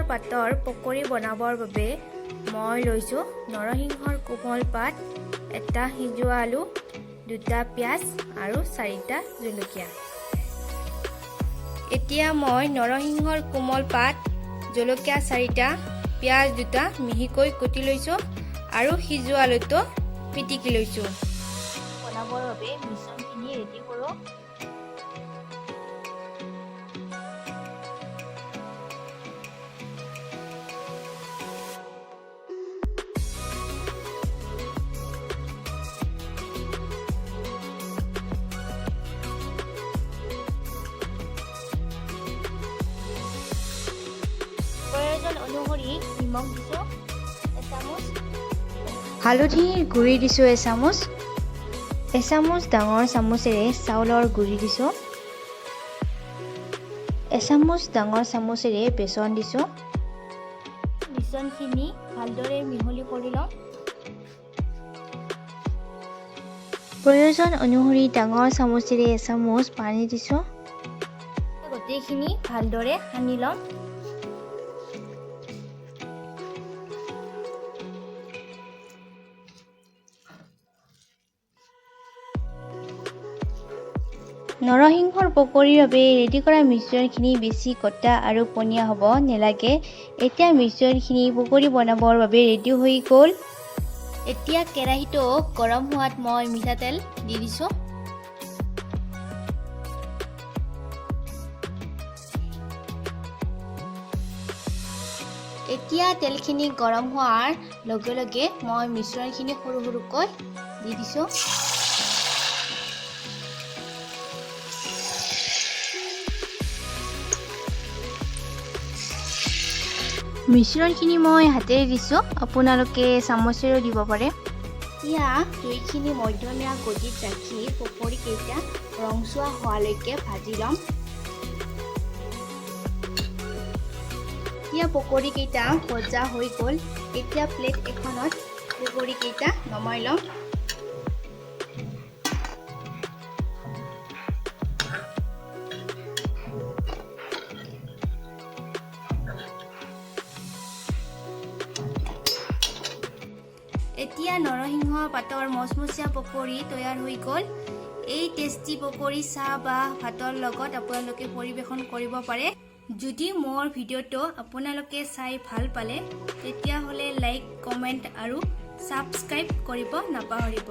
পাতৰ পকৰি বনাবৰ বাবে মই লৈছোঁ নৰসিংহৰ কোমল পাত, এটা সিজোৱা আলু, দুটা পিঁয়াজ আৰু চাৰিটা জলকীয়া। এতিয়া মই নৰসিংহৰ কোমল পাত, জলকীয়া চাৰিটা, পিঁয়াজ দুটা মিহিকৈ কুটি লৈছোঁ আৰু সিজোৱা আলুটো পিটিকি লৈছোঁ। বনাবৰ বাবে মিশ্ৰণখিনি ৰেডি কৰোঁ। প্ৰয়োজন অনুসৰি নিমখ দিছোঁ এচামুচ, হালধিৰ গুড়ি দিছোঁ এচামুচ, এচামুচ ডাঙৰ চামুচেৰে চাউলৰ গুড়ি দিছোঁ, এচামুচ ডাঙৰ চামুচেৰে বেচন দিছোঁ। মিশ্ৰণখিনি ভালদৰে মিহলি কৰি ল'ম। প্ৰয়োজন অনুসৰি ডাঙৰ চামুচেৰে এচামুচ পানী দিছোঁ। গোটেইখিনি ভালদৰে সানি ল'ম। নৰসিংহৰ পকৰীৰ বাবে ৰেডি কৰা মিশ্ৰণখিনি বেছি গোটা আৰু পনীয়া হ'ব নালাগে। এতিয়া মিশ্ৰণখিনি পকৰী বনাবৰ বাবে ৰেডি হৈ গ'ল। এতিয়া কেৰাহীটো গৰম হোৱাত মই মিঠাতেল দি দিছোঁ। এতিয়া তেলখিনি গৰম হোৱাৰ লগে লগে মই মিশ্ৰণখিনি সৰু সৰুকৈ দি দিছোঁ। মিশ্ৰণখিনি মই হাতেৰে দিছোঁ, আপোনালোকে চামুচেৰেও দিব পাৰে। এতিয়া জুইখিনি মধ্যমীয়া গতিত ৰাখি পকৰীকেইটা ৰংচোৱা হোৱালৈকে ভাজি ল'ম। এতিয়া পকৰীকেইটা ভজা হৈ গ'ল। এতিয়া প্লেট এখনত পকৰীকেইটা নমাই ল'ম। এতিয়া নৰসিংহ পাতৰ মচমচীয়া পকৰি তৈয়াৰ হৈ গ'ল। এই টেষ্টি পকৰি চাহ বা ভাতৰ লগত আপোনালোকে পৰিৱেশন কৰিব পাৰে। যদি মোৰ ভিডিঅ'টো আপোনালোকে চাই ভাল পালে, তেতিয়াহ'লে লাইক, কমেণ্ট আৰু ছাবস্ক্ৰাইব কৰিব নাপাহৰিব।